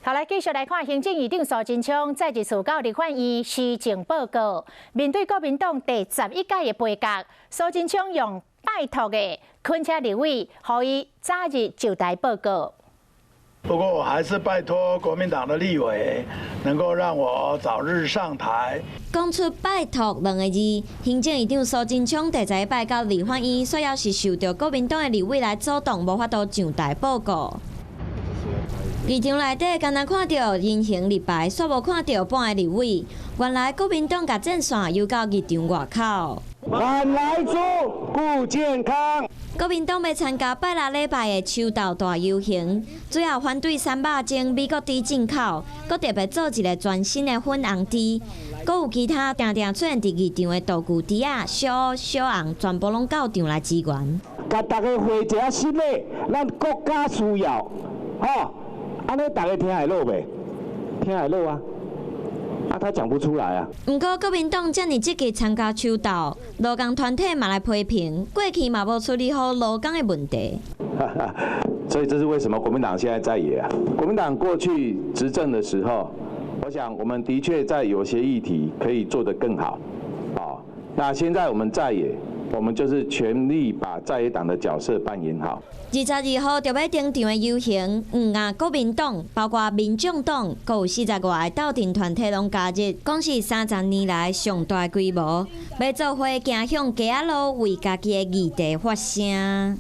好，來繼續來看行政院長蘇貞昌再一次到立法院施政報告，面對國民黨第11屆的杯葛，蘇貞昌用拜託的懇請立委，予伊早日就台報告。不過我還是拜託國民黨的立委，能夠讓我早日上台。講出拜託兩个字，行政院長蘇貞昌第十一擺到立法院，主要是受著國民黨的立委來阻擋，無法度上台報告。議場內底，干焦看著人形立牌，煞無看著半個立委。原來國民黨共戰線遊到議場外口。反萊豬，顧健康。國民黨欲參加拜六禮拜的秋鬥大遊行，主要反對三肉精美國豬進口，閣特別做一个全新的粉紅豬。閣有其他定定出現佇議場的道具豬仔、小小紅，全部攏到場來支援。共大家回一下心理，咱國家需要，吼，按呢大家聽會落袂？聽會落啊？啊，他講不出來啊。毋過國民黨遮爾積極參加秋鬥，勞工團體嘛來批評，過去嘛無處理好勞工的問題。所以這是為什麼國民黨現在在野啊？國民黨過去執政的時候，我想我們的確在有些議題可以做得更好。啊，那現在我們在野，我們就是全力把在野黨的角色扮演好。22號就欲登場的遊行，毋但國民黨，包括民眾黨，閣有40外個鬥陣團體攏加入，講是30年來上大規模，欲做伙行向街仔路為家己的議題發聲。